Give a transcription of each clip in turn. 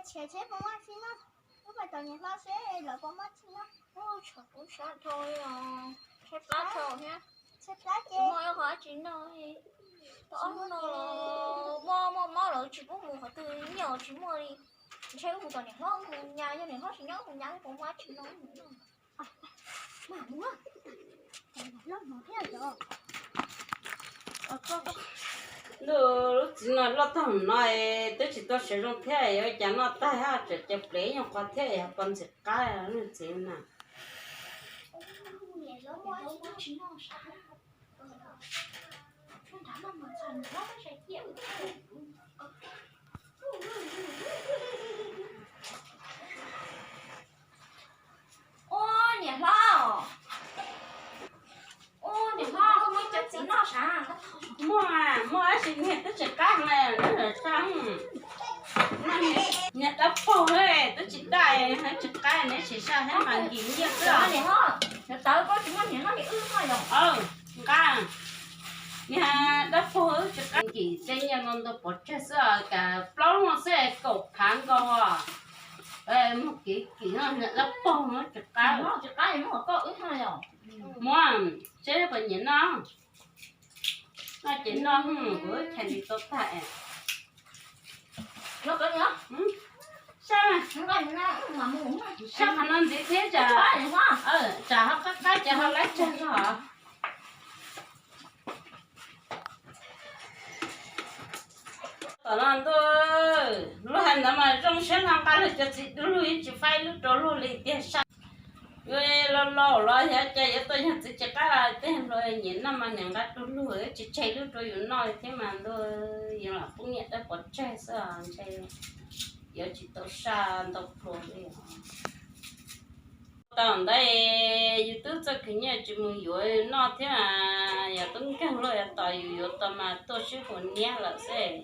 Tshaib tshaib puas muaj tsis noj? Wb pais tos niam hlob seb lawv puas muaj tsis noj. Tshaib plab dhau thiab. Tshaib plab ces muaj ib qho tsis noj. Tau ob hnub no los muaj muaj mob lawm tsis pub mus qhov twg, nyiaj tsis muaj li. Ntshe wb mus tom niam hlob mus nyas, yog niam hlob tsis nyob mus nyas puas muaj tsis noj. Ntuj, lub txiv no loj tag no twb tsis tau siav zoo thiab, yuav ua cas noj tag haj tseem caws plev nyob qhov thiab, yog pov ntxim qab txiv na. Ua niam hlob, ua niam hlob, koj muaj cov txiv noj sav? Muaj, muaj tab sis niag twb tsis qab na, sa. Niag dab paug twb tsis daj, tsis qab, neb tsis sa thiab mas nkim nyiaj xwb. Niam hlob, cov tawv koj tsis muaj niam hlob li wb no yom? Nqa, niag dab paug wb tsis qab, nkim tej nyiaj no ntau pov tseg xwb, kav plaub no xwb kaum phav nkaus. Muag kiv kiv no niag dab paug tsis qab, tsis qab muab koj wb no yom? Muab, seb puas nyiam noj. Noj ces noj, kuv chais li tau tag. Sab, sab qhov no ntxiv thiab tsam, tsam ho qab qab ces ho laib tseg zog. Tom no ntuj, luag hais ntawd mas zoo siab no nqa luag cov txiv du lug yeej tsis faib lub rau luag li tiag sab. Yuav los laus los yog cas yuav tau yog txiv tsis qab los tej hluas nyiam noj mas niam nqa du lug tsis tseg lub rau yus noj thiab mas ntuj, yus lam poob nyiaj dawb pov tseg xwb ntshe yuav tsis tau sa ntau pluas li. Tau ntawd yus twb txawj khwv nyiaj tsis mus yuav noj thiab, yog tub nkeeg luag yuav tos yus yuav tau mas tuaj sib hua niab lawm xwb.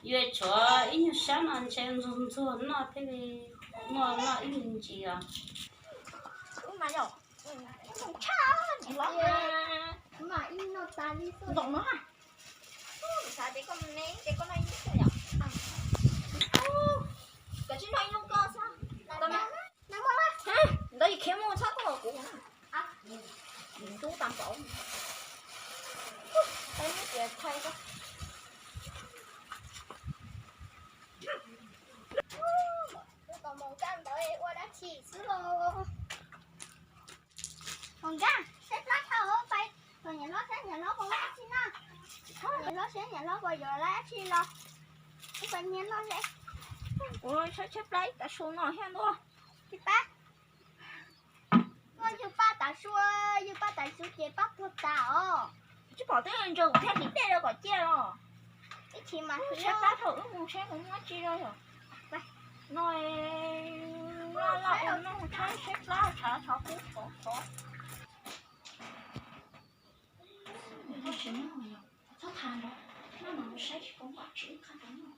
Yuav tshuav ib nyuag sab no ntshe ntxuag ntxuag noj thiaj li muaj noj ib me ntsis os. Ntawd yus khiav mus txhob tuaj kuv. Ntub tag npaum. Tus tom mus kab ntawd ua dab tsi xwb los? Mus nkag saib plab dhau pais, tos niam hlob saib niam hlob puas ua dab tsi no. Niam hlob saib niam hlob puas yuav dab tsi los. Ib pab niam hlob saib. Kuv saib tshaib plab ib tav su no thiab ntuj. Tshaib plab. Koj yug paj tav su, yug paj tav su ces paj tuag tas os. Tsis pom twb ntsaws kuv thiaj hliv dej rau kom ciaj los. Ib chim mas tshaib plab thaum wb mus saib kuv muab tsi rau yom. No loj loj ua no tshaib tshaib plab tshav tshav kub khov khov. Txhob tham ntawd, noj mas mus saib tsis pom qab tsis qab ntawd no.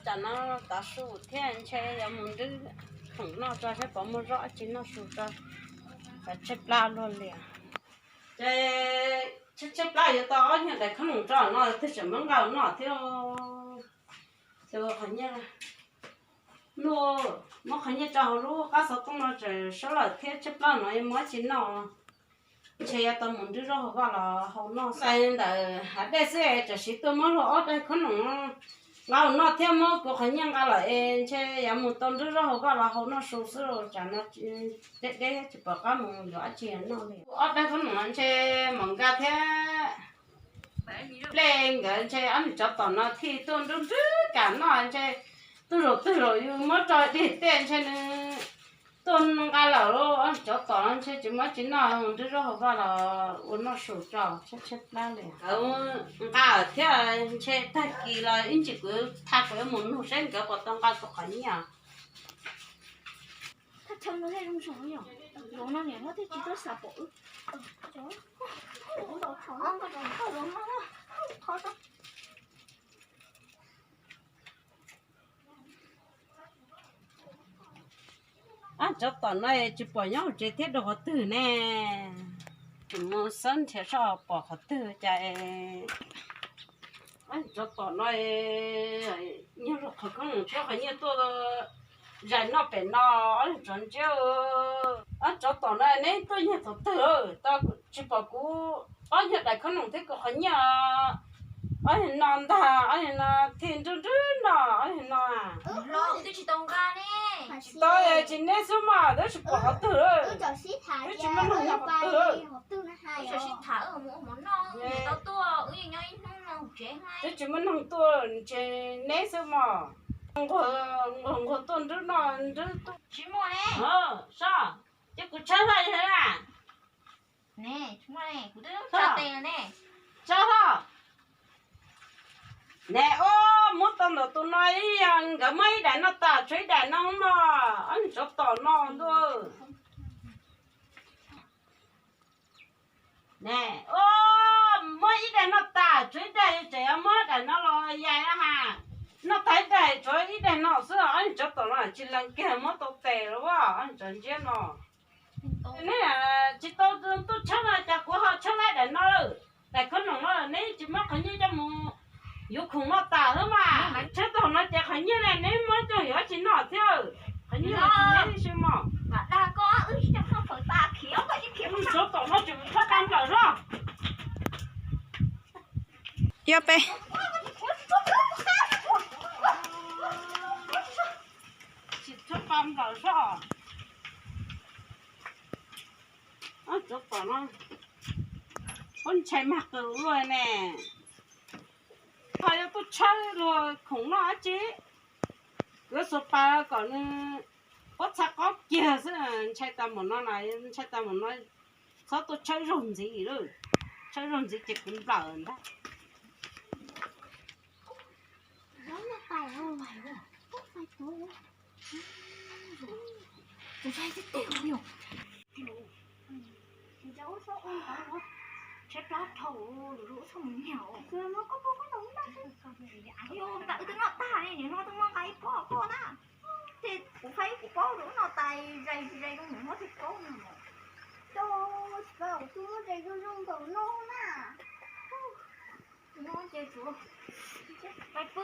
Tsam no tav su thiab ntshe yuav mus nrhiav khoom noj tso saib puas muaj zaub tsi noj su tso, tshaib plab luaj li. Ces tshaib plab yuav tau ob nyuag daim khaub noom tso no twb tseem muab nqa noj thiab. Ces qhov nyiaj, muab qhov nyiaj tso hauv lub qab xov tooj no tseem sawv lawm thiab tshaib plab no yuav muab tsi noj. Ntshe yuav tau mus nrhiav zaub hauv vaj los hau noj xwb. Ntawm hav dej xwb tam sim tuaj muab luag ob daim khaub noom nqa hauv noj thiab muab kuv qhov nyiaj nqa lawm es ntshe yuav mus tau nrhiav zaub hauv vaj los hau noj su xwb los tsam no deb deb tsis pom qab mus yuav dab tsi noj li. Ob daim khaub noom ntshe mam nqa thiab. Nplej nkawd ntshe ob niag tsov tom no thiaj tuaj nrub nrub kam noj ntshe. Twg zaum twg zaum yus muab tso dig tej ntshe nws Tuaj nqa lawm, cov tom no ntshe tsis muaj tsis noj, nrhiav zaub hauv vaj los ua noj su tso tshaib tshaib plab li. Nqa thiab, ntshe tag kis los ib ntsis kuv tha kuv yuav mus nug seb nkawd puas tau nqa kuv qhov nyiaj. Ab, cov tom no tsis pom nyob hauv tsev thiab rau qhov twg ne. Tsis mus xab nrhiav soj pom qhov twg cas. Ab, cov tom no nyob rau qhov koob tshiab qhov nyiaj tuaj zais noj pem no, ob leeg tsov ntsiab. Ab, cov tom no neb tuaj nyiag thaum twg lawm? Tsis pom kuv ob nyuag daim khoob noom thiab kuv qhov nyiaj. Ob leeg no ntag, ob leeg no thiaj nrwb nrwb no, ob leeg no. Tsis tau, tsis neb xwb mas, twb tsis pom qhov twg lawm. Twb tsis muaj neeg nyob qhov twg lawm. Twb tsis muaj neeg tuaj, ntshe neb xwb mas. Nquag nquag tuaj nrwb no nrwb tuaj. Soj, ces kuv tshawb hlo yog na. Tshawb hlo. Ne, ua muab tau ntawm tus no ib yam, nkawd muab ib daim no tas tshuav ib daim no no, ob niag tsov tom no ntuj. Ne, ua muab ib daim no tas tshuav ib daim, tseem yuav muab daim no los yais ha. Noj tag ib daim tshuav ib daim no xwb, ob niag tsov tom no tsis lees kiag muab tau tes lawm, ob niag tsov ntsiab no. Neb tsis tau tuaj tshawb no cas kuv ho tshawb laib daim no lawm. Daim khoob noom no neb tsis muab qhov nyiaj coj mus yuav khoom noj tas xwb mas. Tshawb tau no ces qhov nyiaj ne neb muab coj yuav tsis noj thiab. Qhov nyiaj los tsis neb xwb mog. Tsov tom no tsis tshawb tau nplawm zoj. Yog peb. Tsis tshawb tau nplawm zoj. Tsov tom no, ub, ntshai mag qws luaj ne. Ho yuav tuaj tshawb luag khoom noj dab tsi? Yuav xuas pas kom nws pob txha qob kiag xwb, ntshai tas npaum no na, ntshai tas npaum no txhob tuaj tshawb zaug ntxiv lawm. Tshawb zaug ntxiv ces kuv nplawm ntag. Tshaib plab dhau, lub txhob mus nyiag. Twb noj tag li, nim no twb muab nqa ib pob koj na. Ces kuv faib kuv paub lub no tais zais zais zoo mus muab tej kaub no. Tsis paub kuv twb muab zais zoo zoo nkaus no na. No ces tsuav pais pw.